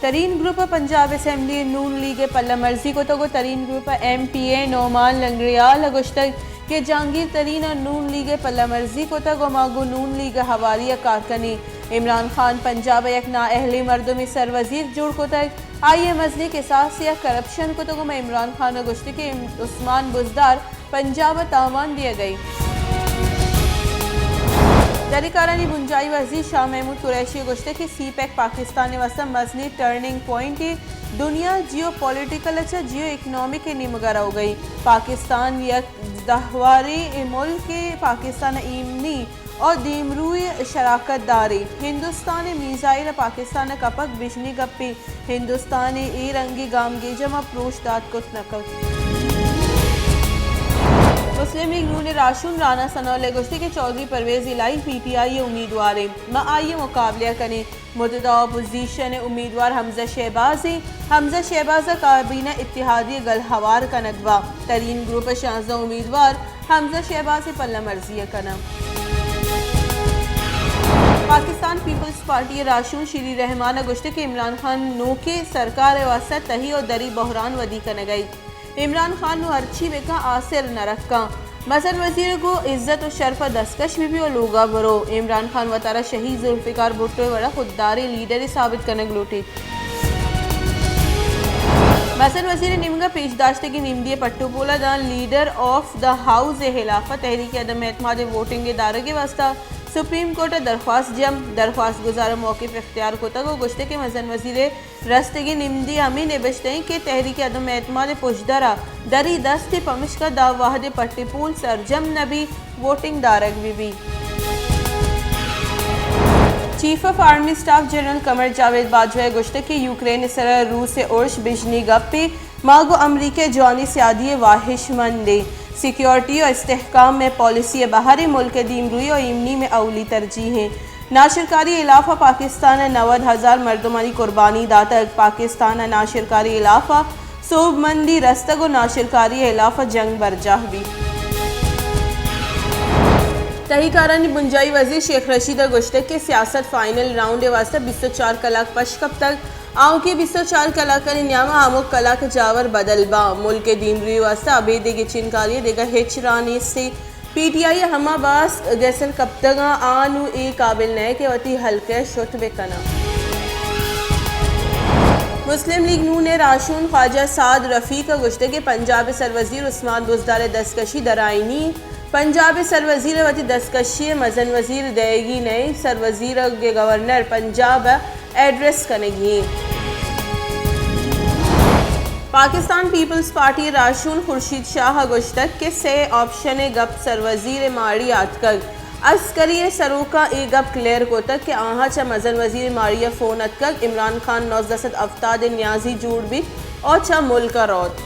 ترین گروپ ءَ پنجاب اسمبلی ءَ نون لیگ ءِ پلہ مرزی کتگ ءُ ترین گروپ ءَ ایم پی اے نعمان لنگڑیال ءَ گوشتگ کہ جہانگیر ترین ءَ نون لیگ ءِ پلہ مرزی کتگ ءُ ما گوں نون لیگ ءِ ہواری ءَ کار کنیں۔ عمران خان پنجاب ءَ یک نااہلیں مردمے سر وزیر جوڑ کتگ، آئی ءَ مزنیں کساسے ءَ کرپشن کتگ ءُ ما عمران خان ءَ گوشتگ کہ عثمان بزدار پنجاب ءَ تاوان دیگ ءَ اِنت۔ دری کارانی بنجاہی وزیر شاہ محمود قریشی ءَ گوشتگ کہ سی پیک پاکستان ءِ واستہ مزنیں ٹرننگ پوائنٹے، دنیا جیو پولیٹیکل ءَ چہ جیو اکنامک ءِ نیمگ ءَ روگ ءَ اِنت۔ پاکستان یک دہواریں ملکے، پاکستان ءَ ایمنی ءُ دیمروئی شراکت داریں۔ ہندوستان ءِ میزائل پاکستان ءَ کپگ بژنی گپے۔ ہندوستان ءِ اے رنگیں گامگیج ءَ ما پروش دات کت نہ کنت۔ مسلم لیگ نون ءِ راہشون رانا ثناء اللہ ءَ گوشتگ کہ چوہدری پرویز الہی پی ٹی آئی ءِ امیدوار اِنت، ما آئی ءِ مقابلہ ءَ کنیں۔ متحدہ اپوزیشن ءِ امیدوار حمزہ شہباز اِنت، حمزہ شہباز ءَ کابینہ اتحادی ءَ گل ہوار کنگ بنت۔ ترین گروپ ءِ شانزدہ امیدوار حمزہ شہباز ءِ پلہ مرزی ءَ کناں۔ پاکستان پیپلز پارٹی ءِ راہشون شیری رحمان ءَ گوشتگ کہ عمران خان نوکیں سرکار ءِ واستہ تہی ءُ دری بحران ودی کنگ ءَ اِنت۔ عمران خان نوں ہرچی بکن آ سر نہ رکاں۔ مزن وزیر گوں عزت ءُ شرپ ءَ دستکش بہ بی ءُ لوگ ءَ برو۔ عمران خان وتارا شہید ذوالفقار بھٹو ءِ وڑا خودداریں لیڈرے ثابت کنگ لوٹیت۔ مزن وزیر ءِ نیمگ ءَ پیش داشتگیں نمدی ءِ پٹ ءُ پول ءَ داں لیڈر آف دا ہاؤس ءِ ہلاف ءَ تحریک عدم اعتماد ءِ ووٹنگ ءِ دارگ ءِ واستہ سپریم کورٹ ءَ درخواست جم۔ درخواست گزار ءَ موقف اختیار کتگ ءُ گوشتگ کہ مزن وزیر ءِ رستگیں نمدی ہمے نبشتہ اِنت کہ تحریک عدم اعتماد ءِ پژدر ءَ دری دست اِنت، پمشکا داں وہدے پٹ ءُ پول سرجم نہ بیت، ووٹنگ دارگ بہ بیت۔ Chief of army staff general Qamar Javed Bajwa ءَ گوشتگ کہ یوکرین ءِ سرا روس ءِ ارش بژنی گپے، ما گوں امریکہ ءِ جوانیں سیادی ءِ واہشمند ایں۔ سیکیورٹی ءُ استحکام مئے پالیسی ءِ بہر اِنت، ملک ءِ دیمروئی ءُ ایمنی مئے اولی ترجیح اِنت۔ ناشرکاری ءِ ہلاف ءَ پاکستان ءَ نود ہزار مردمانی قربانی داتگ۔ پاکستان ءَ ناشرکاری ءِ ہلاف ءَ سوبمندی رستگ ءُ ناشرکاری ءِ ہلاف ءَ جنگ برجاہ بیت۔ تہی کارانی بنجاہی وزیر شیخ رشید ءَ گوشتگ کہ سیاست فائنل راؤنڈ ءِ واستہ بیست ءُ چار کلاک پش کپتگ، آؤکیں بیست ءُ چار کلاکانی نیام ءَ ہمک کلاک ءِ جاور بدل باں۔ ملک ءِ دیمروئی ءِ واستہ ابیدی گچین کاری ءِ دگہ ہچ راہ نیست۔ پی ٹی آئی ءِ ہما باسک گسر کپتگاں، آ نوں اے قابل نہ کہ وتی حلقہ ءَ شت بہ کناں۔ مسلم لیگ نون ءِ راہشون خواجہ سعد رفیق ءَ گوشتگ کہ پنجاب ءِ سروزیر عثمان بزدار ءِ دستکشی درآئینی اِنت۔ پنجاب ءِ سروزیر ءَ وتی دستکشی ءِ مزن وزیر دئیگی نہ اِنت، سروزیر ءَ گورنر پنجاب ءَ ایڈریس کنگی اِنت۔ پاکستان پیپلز پارٹی ءِ راہشون خورشید شاہ ءَ گوشتگ کہ سے آپشن ءِ گپ سروزیر ءِ ماڑی ءَ آتکگ۔ عسکری ءِ سروکاں اے گپ کلیئر کتگ کہ آہاں چہ مزن وزیر ءِ ماڑی ءَ فون اتکگ، عمران خان نوزدہ سد ہفتاد ءِ نیازی جوڑ بیت ءُ چہ ملک ءَ روت۔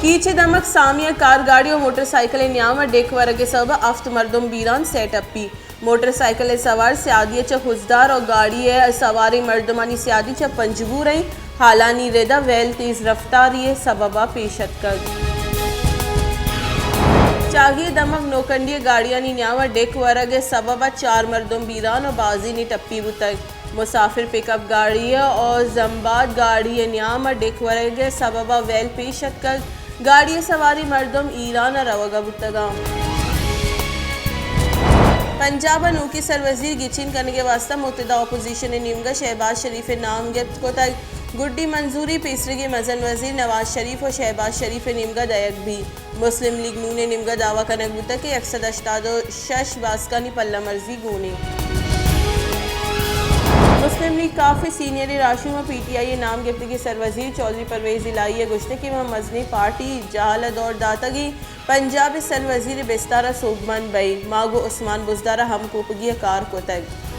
کیچ ءِ دمگ سامی ءَ کار گاڑی ءُ موٹر سائیکل ءِ نیام ءَ ڈیک ورگ ءِ سبب ءَ ہفت مردم بیران، سئے ٹپی۔ موٹر سائیکل ءِ سوار سیادی ءَ چہ خضدار ءُ گاڑی ءِ سواریں مردمانی سیادی چہ پنجگور ءَ اِنت۔ ہالانی رد ءَ ویل تیز رفتاری ءِ سبب ءَ پیش اتکگ۔ چاگی ءِ دمگ نوکنڈی ءَ گاڑیانی نیام ءَ ڈیک ورگ ءِ سبب ءَ چار مردم بیران ءُ بازینے ٹپی بوتگ۔ مسافر پک اپ گاڑی ءُ زمباد گاڑی ءِ نیام ءَ ڈیک ورگ ءِ سبب ءَ ویل پیش اتکگ۔ گاڑی ءِ سواریں مردم ایران ءَ روگ ءَ بوتگ اَنت۔ پنجاب ءِ نوکیں سروزیر گچین کنگ ءِ واستہ متحدہ اپوزیشن ءِ نیمگ ءَ شہباز شریف ءِ نام گپت کتگ۔ گڈی منظوری پیسریگیں مزن وزیر نواز شریف ءُ شہباز شریف ءِ نیمگ ءَ دئیگ بیت۔ مسلم لیگ نون ءِ نیمگ ءَ دعوی کنگ بوتگ کہ یک سد ہشتاد ءُ شش باسکانی پلہ مرزی گون اِنت۔ مسلم لیگ کاف ءِ سینئریں راہشون ءُ پی ٹی آئی ءِ نام گپتگیں سروزیر چوہدری پرویز الہی ءَ گوشتگ کہ ما مزنیں پارٹی جہل ءَ دور داتگ ایں، پنجاب ءِ سروزیر ءِ بستار ءَ سوبمند بئیں، ما گوں عثمان بزدار ءَ ہمکوپگی ءَ کار کتگ۔